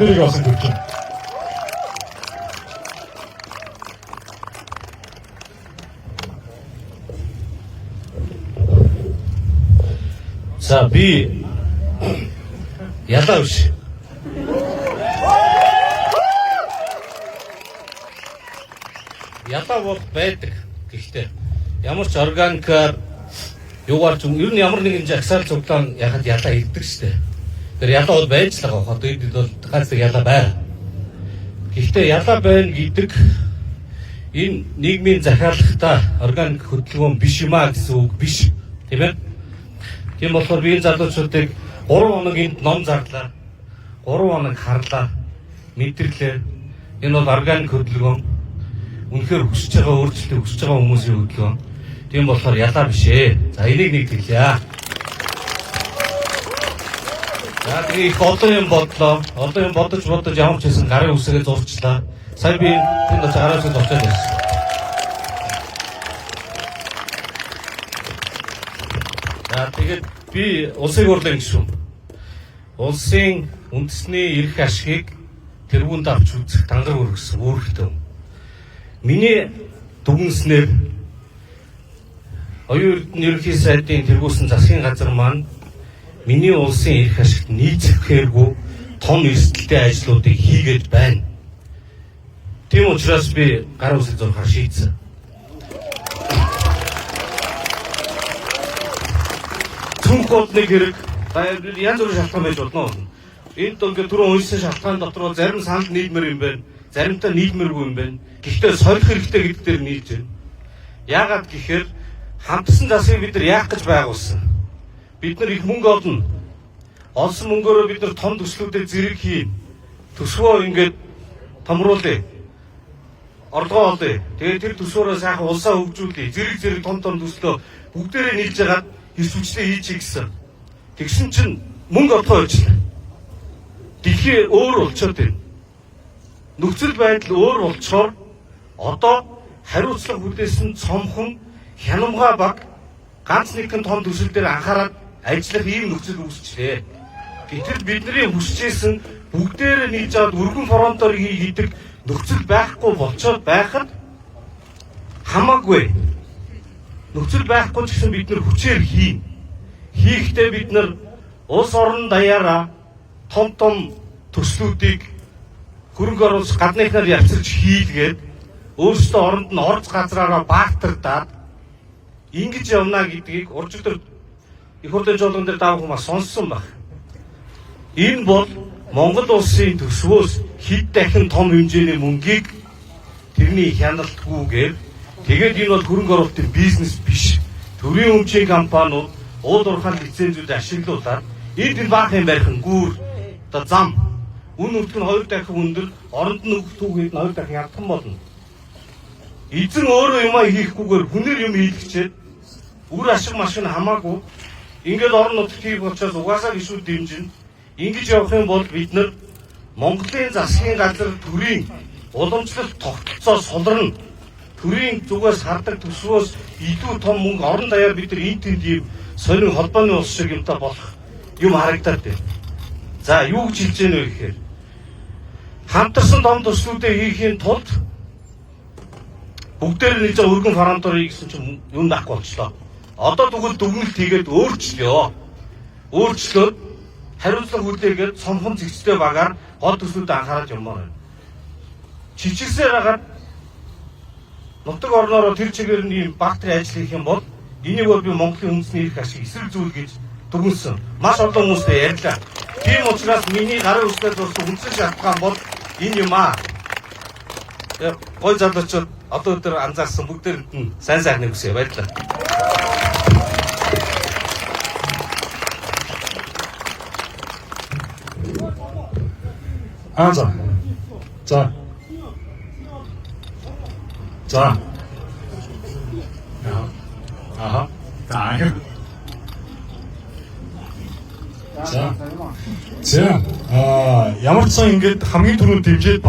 Тэрийг олсон гэж байна. За, би ялаа биш. Ялаа бол байдаг. Гэхдээ ямар ч органикаар юугаар ч ер нь ямар нэгэн жагсаал цуглаан яхад ялаа ирдэг штэ. Тэр ялаа бол байж л байгаа. Одоо энд бол ганц нэг ялаа байна. Гэхдээ ялаа байна гэдэг энэ нийгмийн захиалгатай органик хөдөлгөөн биш юм а гэсэн үг биш. Тийм ээ? Тийм болохоор би энэ залуучуудыг 3 хоног энд ном зарлаа. 3 хоног харлаа. Мэдэрлээ. Энэ бол органик хөдөлгөөн. Үнэхээр хүсэж байгаа өөрчлөлтийг хүсэж байгаа хүмүүсийн хөдөлгөөн. Тийм болохоор ялаа биш ээ. За, энийг нэг тэглээ. За, тэгээ их олон юм бодлоо. Олон юм бодож бодож ямар ч байсан гарын үсгээ зурчлаа. Сая би энэ очиж гарын үсгээ зурчаад байсан. За, тэгээд би улсын хурлын гишүүн. Улсын үндэсний эрх ашгийг тэргуунд авч үзэх дангар өргөсөн үүрэгтэй хүн. Миний дүгнэснээр Оюун Эрдэнэ ерөнхий сайдын тэргүүлсэн засгийн газар маань миний улсын эрх ашигт нийцэхээргүй том эрсдэлтэй ажлуудыг хийгээд байна. Тийм учраас би гар үсэг зурхаар шийдсэн. Цүнх бол нэг хэрэг. Янз бүрийн шалтгаан байж болно. Энд ингээд түрүүн уншсан шалтгаан дотор бол зарим санал нийлмэр юм байна. Заримдаа нийлмэргүй юм байна. Гэхдээ солих хэрэгтэй гэдэг дээр нийлж байна. Яагаад гэхээр хамтсан засгийг бид нар яах гэж байгуулсан? Бид нар их мөнгө олно. Олсон мөнгөөрөө бид нар том төслүүдэд зэрэг хийн. Төсвөө ингээд томруулъя. Орлогоо олъё. Тэгээд тэр төсвөөрөө сайхан улсаа хөгжүүлье. Зэрэг зэрэг том том төслөө бүгдээрээ нийлж хагаад эрс хүчтэй хийж гэсэн. Тэгсэн чинь мөнгө олгоо ажиллаа. Дэлхий өөр болчиход байна. Нөхцөл байдал өөр болчоор одоо хариуцлага хүлээсэн цомхон хянамгаа баг ганц нэгэн том төсөл дээр анхаарал ажиллах ийм нөхцөл үүсчлээ. Гэтэл бидний хүсэжсэн бүгдээрээ нийлж аваад өргөн фронтоор хий гэдэг нөхцөл байхгүй болчоод байхад хамаагүй. Нөхцөл байхгүй ч гэсэн бид нар хүчээр хийн. Хийхдээ бид нар улс орон даяараа том том төслүүдийг хөрөнгө оруулах гадныхнаар явцалж хийлгээд өөрсдөө оронд нь орц газраараа баатардаад ингэж явна гэдгийг уржигдар их хурлын жуулган дээр давах хүмүүс сонссон баг. Энэ бол Монгол улсын төсвөөс хэд дахин том хэмжээний мөнгийг тэрний хяналтгүйгээр тэгээд энэ бол хөрөнгө оруулалтын бизнес биш. Төрийн өмчийн компаниуд уул уурхайн лицензүүд ашиглуулад энд энэ баах юм барих нь гүүр одоо зам үн үрдэх нь 2 дахин өндөр, оронд нь өгөх түүхийд нь 2 дахин ядхан болно. Эзэн өөрөө юмаа хийхгүйгээр хүнээр юм хийлгчээд үр ашиг машин хамаагүй ингээд орон нутагт хийх учраас угаасаа гişүүд дэмжинэ. Ингэж явах юм бол бид нар Монголын засгийн газар төрийн уламжлалт тогтолцоо суларна. Төрийн зүгээс хардаг төсвөөс илүү том мөнгө орон даяар бид нар энэ тэнд ийм сонин холбооны улс шиг юмтай болох юм харагдаад байна. За, юу гэж хэлж яах вэ гэхээр хамтарсан том төслүүдээ хийхийн тулд бүгдээр нэг жоо өргөн фронтоор хий гэсэн чинь юм байхгүй болчлоо. Одоо тэгвэл дүгнэлт хийгээд өөрчлөё. Өөрчлөөд хариуцлага хүлээгээд цомхон зэгцтэй багаар гол төслүүдэд анхаарал явмаар байна. Чичирсээр хагаад нутаг орноороо тэр чигээр нь ийм бактери ажил хийх юм бол энийг бол би Монголын үндэсний эрх ашиг эсрэг зүйл гэж дүгнсэн. Маш олон хүмүүстэй ярьлаа. Тийм учраас миний гарын үсгээр зурсан үндсэн шалтгаан бол энэ юм аа. Гой залуучууд одоо өдөр анзаарсан бүгдээрэнд нь сайн сайхныг хүсье. Баярлалаа. Аа, за. За. За. Аа. За. За. За. Аа, ямар ч сан ингээд хамгийн түрүүнд дэмжиж